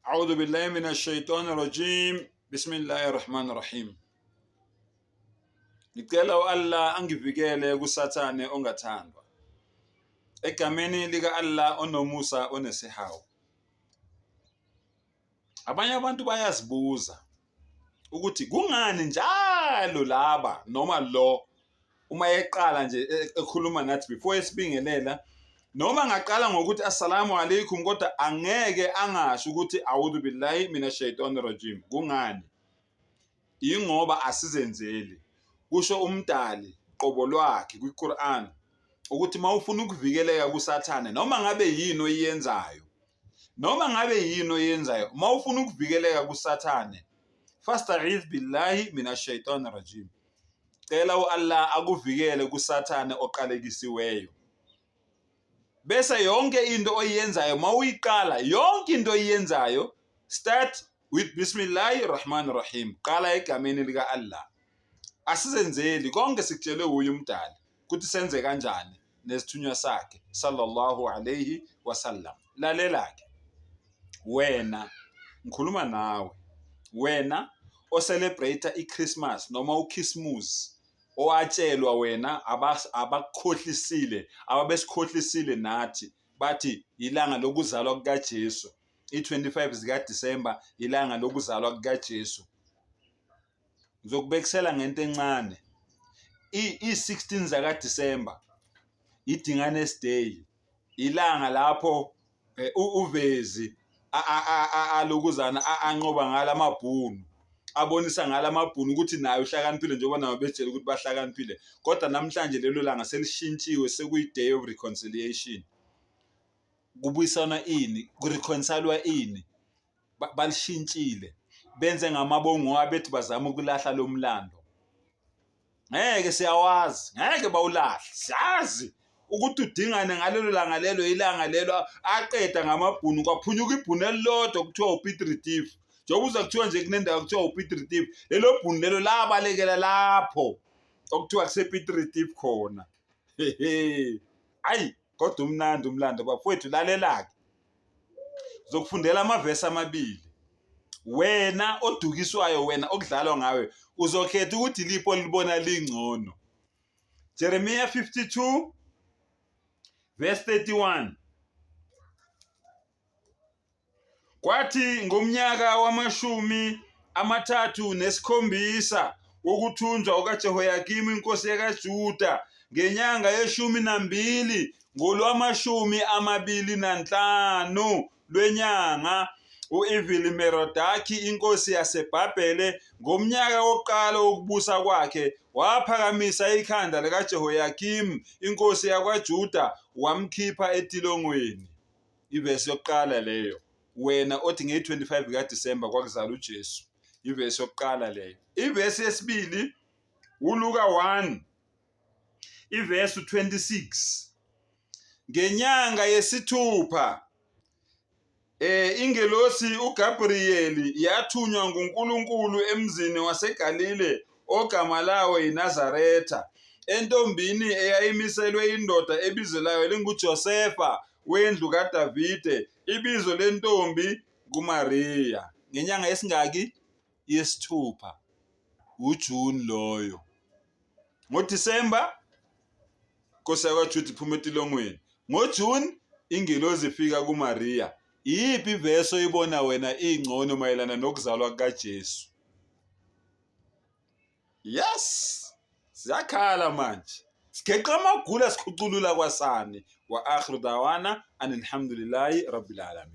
A'udhu billahi minash shaitani rajim. Bismillahir Rahmanir Rahim. Ngicela u-Allah angivikele kuSathane ongathandwa. Egameni lika-Allah onomusa onesihawu. Abanye abantu bayazibuza ukuthi kungani njalo laba noma lo uma eqala nje e, ekhuluma nathi before esibingelela noma ngaqala ngokuthi assalamu alaikum kodwa angeke angasho ukuthi a'udhu billahi minash shaitani rajim. Kungani? Ingoba asizenzeli, kusho uMdali qobo lwakhe kwiQur'an ukuthi uma ufuna ukuvikeleka kuSathane noma ngabe yini oyiyenzayo, noma ngabe yini oyenzayo, uma ufuna ukuvikeleka kuSathane, fasta'idh billahi minashaitani rajim, cela u-Allah akuvikele kuSathane oqalekisiweyo. Bese yonke into oyiyenzayo uma uyiqala, yonke into oyiyenzayo, start with bismillahi rahman rahim, qala egameni lika-Allah. Asizenzeli konke, sikutshelwe wuye uMdali ukuthi senze kanjani nesithunywa sakhe sallallahu alayhi wasallam. Lalela-ke wena, ngikhuluma nawe wena ocelebrate iChristmas noma uKhisimusi, owatshelwa wena abakukhohlisile, ababesikhohlisile nathi, bathi ilanga lokuzalwa kukaJesu, i-25 zikaDisemba ilanga lokuzalwa kukaJesu. Ngizokubekisela ngento encane, i-16 zakaDisemba iDingane's Day, ilanga lapho eh, uvezi alokuzana anqoba ngala amabhunu, abonisa ngala amabhunu ukuthi naye uhlakaniphile, njengoba nabo betshela ukuthi bahlakaniphile. Kodwa namhlanje lelo langa selishintshiwe, sekuyi-day of reconciliation. Kubuyisana ini? Kureconcilwa ini? Balishintshile, benze ngamabongo abethi bazama ukulahla lo mlando. Ngeke, siyawazi, ngeke bawulahle. Siyazi ukuthi udingane ngalelo langa lelo, ilanga lelo aqeda ngamabhunu, kwaphunyuka ibhunu elilodwa kuthiwa uPiet Retief. Njengoba uza kuthiwa nje kunendawo kuthiwa uPiet Retief, lelo bhunu lelo labalekela lapho okuthiwa kusePiet Retief khona. Hehe, ayi kodwa umnandi umlando bafowethu. Lalela-ke, zokufundela amavesi amabili, wena odukiswayo, wena okudlalwa ngawe, uzokhetha ukuthi liphi olibona lingcono. Jeremiah 52 verse 31. Kwathi ngomnyaka wamashumi amathathu nesikhombisa wokuthunjwa kukaJehoyakimu inkosi yakaJuda, ngenyanga yeshumi nambili, ngolwamashumi amabili nanhlanu lwenyanga, u-Evili Merodaki inkosi yaseBhabhele, ngomnyaka wokuqala wokubusa kwakhe, waphakamisa ikhanda likaJehoyakimu inkosi yakwaJuda, wamkhipha etilongweni. Ivesi yokuqala leyo, wena othi ngeyi-25 kaDisemba kwakuzala uJesu. Ivesi yokuqala leyo. Ivesi yesibili uLuka 1 ivesi 26. Ngenyanga yesithupha ingelosi uGabriyeli yathunywa nguNkulunkulu emzini waseGalile ogama lawo yiNazaretha, entombini eyayimiselwe indoda ebizo layo linguJosefa wendlu kaDavide, ibizo lentombi nguMariya. Ngenyanga yesingaki? Yesithupha, uJune loyo. NgoDisemba Nkosi yakwaJuda iphuma etilongweni. NgoJune ingelozi ifika kuMariya. Iyiphi ivesi oyibona wena ingcono mayelana nokuzalwa kukaJesu? Yes, siyakhala manje, sigeqa amagula, sikhuculula kwasani. Wa akhiru dawana anilhamdulillahi rabbil alamin.